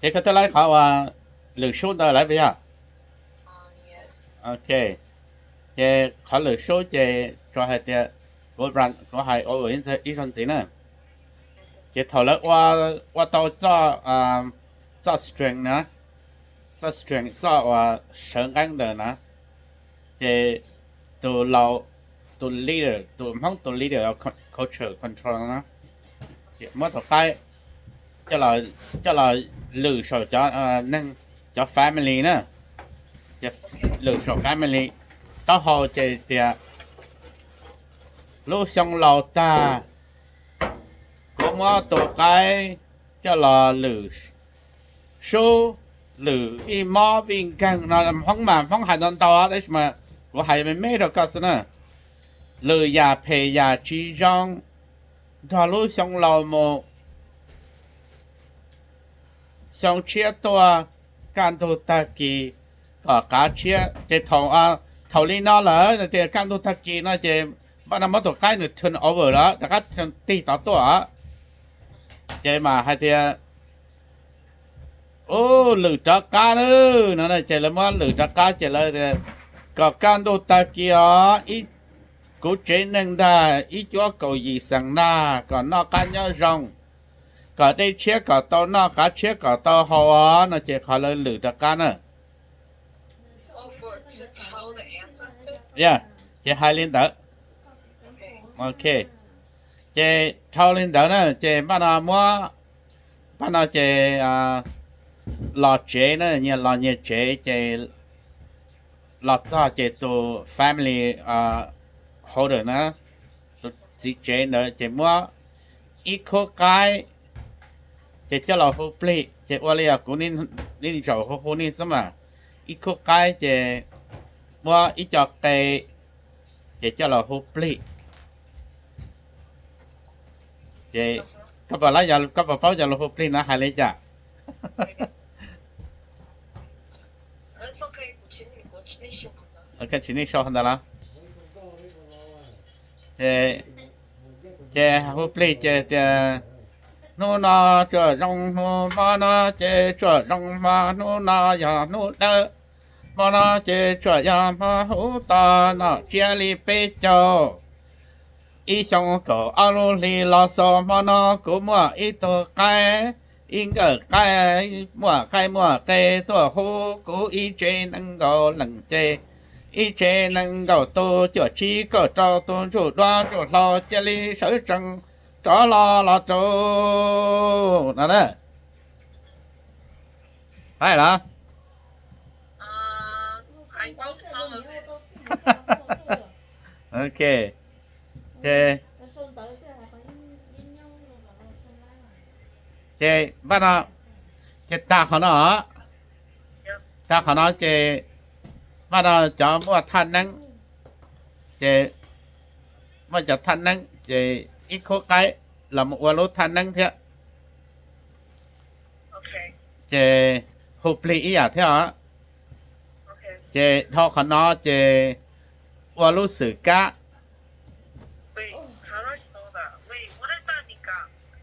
Ces koj twb laib qhov uas lwm sub ntawd lawm puas yog? Ok, ces qhov lwm sub ces tsuas hais tias kuv, kuv hais ua ib zaug ntxiv na. Ces thaum lawv ua, ua tau txoj, txoj string na, txoj string, txoj uas sawv nqeeb ntawd na, ces tus laus, tus leader, tus Hmoob tus leader, culture control na, muab tus qaib coj los lwm saum cov neeg, cov family na, lwm saum family. Taub hau ces tias lub xyoo laus tag, kuv muab tus qaib coj los lwm sub, lwm vij mob vij nkeeg no. Hmoob mas Hmoob hais ntau ntau tab sis mas kuv hais me me rau koj xwb na. Lwm yam phem yam tsis zoo nrog lub xyoo laus mus, xyoo tshiab tuaj, kaj ntug tag kis kom qav tshiab. Ces thaum, thaum li no lawm tias kaj ntug tag kis no ces npaj no muab tus qaib nws turn over lawm, rov qab tig tod tuaj. Ces mas hais tias, u, lwm rov qab lawm no ces lawv muab lwm rov qab ces lawv tias kom kaj ntug tag kis os, kuv tsev neeg ntag ib cuab kaum yim xees ntag kom noj qab nyob zoo, kom dej tshiab kom tau noj, qav tshiab kom tau haus os no ces qhov lawv lwm rov qab na. Ces hais li ntawd. Ok, ces dhau li ntawd na ces npaj no muab, npaj no ces los tsev na, nyias los nyias tsev ces los txog ces tus family holder na, tus txiv tsev ntawd ces muab ib khub qaib ces coj los hu plig, ces ua li os kuv niaj zaus hu hu nej xwb mas, ib khub qaib ces muab ib co qe ces coj los hu plig. Ces koj puas, koj puas paub cov lus hu plig no hais li cas? Koj tsis nej sau ntawd los? Ces hu plig ces tias, hnub no tsuam zoo, hnub hmo no ces tsuam zoo hmo, hnub no yog hnub dawb, hmo no ces tsuam yog hmo huv, tos nom tsiab li peb caug. Ib xyoo kaum ob lub hli los xaus hmo no kuv muaj ib tug qaib, ib nkawm qaib, muaj qaib muaj qe tuaj hu kuv ib tsev nees nkaum leej ces, ib tsev nees nkaum tus cuaj tsib kaum rau tus ntsuj duab ntsuj hlauv cia li sawv tsees rov los los rau no na. Hais los? Ok, ces, ces npaj no, ces tag qhov no, tag qhov no ces npaj no cov muaj thaj neeb, ces muaj cov thaj neeb ces ib khub qaib los mus ua lub thaj neeb thiab. Ces hu plig ib yam thiab os. Ces dhau qhov no ces ua lub xwm kab.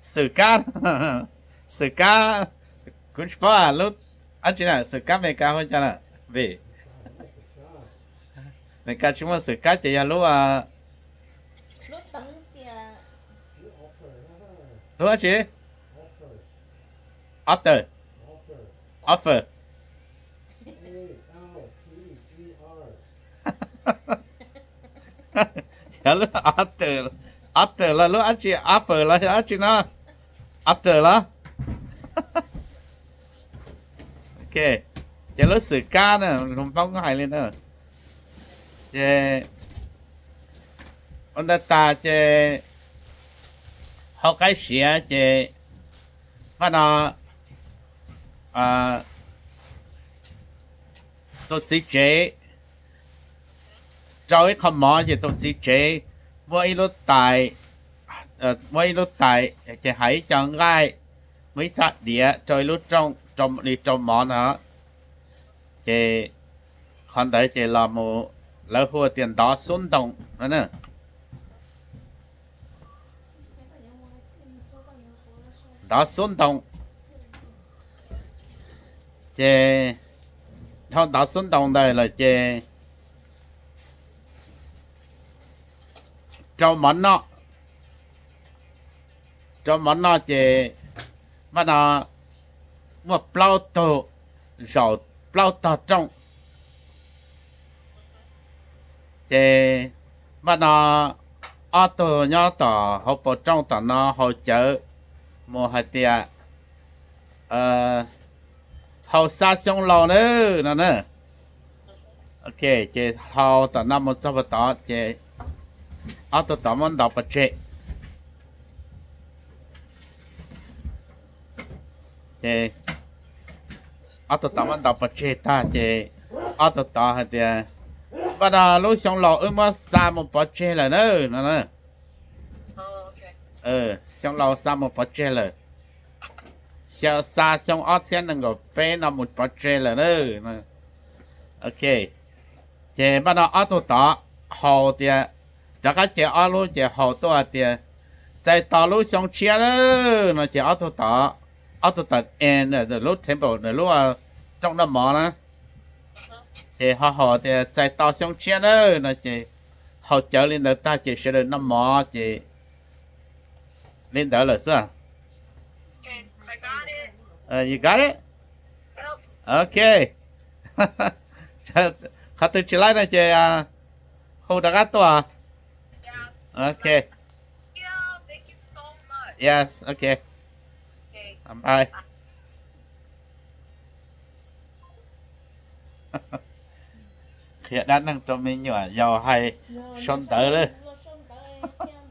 Xwm kab, xwm kab, kuv tsis paub lub, ab tsi na, xwm kab Amelikas hu cas na, vim Amelikas tsis muaj xwm kab ces yog lub, lub ab tsi, offer, offer. Yog lub offer, offer los lub ab tsi, offer los yog ab tsi no, offer los. Ces lub xwm kab na, lus Hmoob hais li ntawd. Ces ua ntawd tas ces hau qaib siav ces npaj no tus txiv tsev rau ib qho mov ces tus txiv tsev muab ib lub tais, muab ib lub tais ces hais ib co nqaij, muab ib rab diav rau ib lub rooj li rau mov ntag. Ces qhov ntawd ces los mus, lawv hu tias ntov xub ntoo no na. Ntov xub ntoo. Ces dhau ntawd xub ntaus ntawd lawm ces rau mov noj, rau mov noj ces npaj no muaj plaub tug zaum plaub tog rooj. Ces npaj no ob tug nyob tom hauv paus rooj tom no haus cawv mus hais tias haus xa xyoo laus na no na. Ok, ces haus tom no mus txog puag tod ces ob tug tod muab ntaus pov tseg. Ces ob tug tod muab ntaus pov tseg tag ces ob tug tod hais tias, npaj no lub xyoo laus wb muab xa mus pov tseg lawm na no na. Xyoo laus xa mus pov tseg lawm. Xyoo, xa xyoo ob txhiab nees nkaum peb no mus pov tseg lawm na. Ok, ces npaj no ob tug tod haus tias, rov qab ces ob lub ces haus tuaj hais tias, txais tos lub xyoo tshiab na no ces ob tug tod, ob tug tod en lub table, lub rooj noj mov na, ces ho haus tias txais tos xyoo tshiab na no ces haus cawv li ntawd tag ces sawv daws noj mov ces li ntawd lawm xwb. You got it? Ok. Qhov twg tsis laib no ces hu rov qab tuaj. Ok. Yes, ok. Bye. Qhia dab neeg rau me nyuam yaus hais sau ntawv lawm.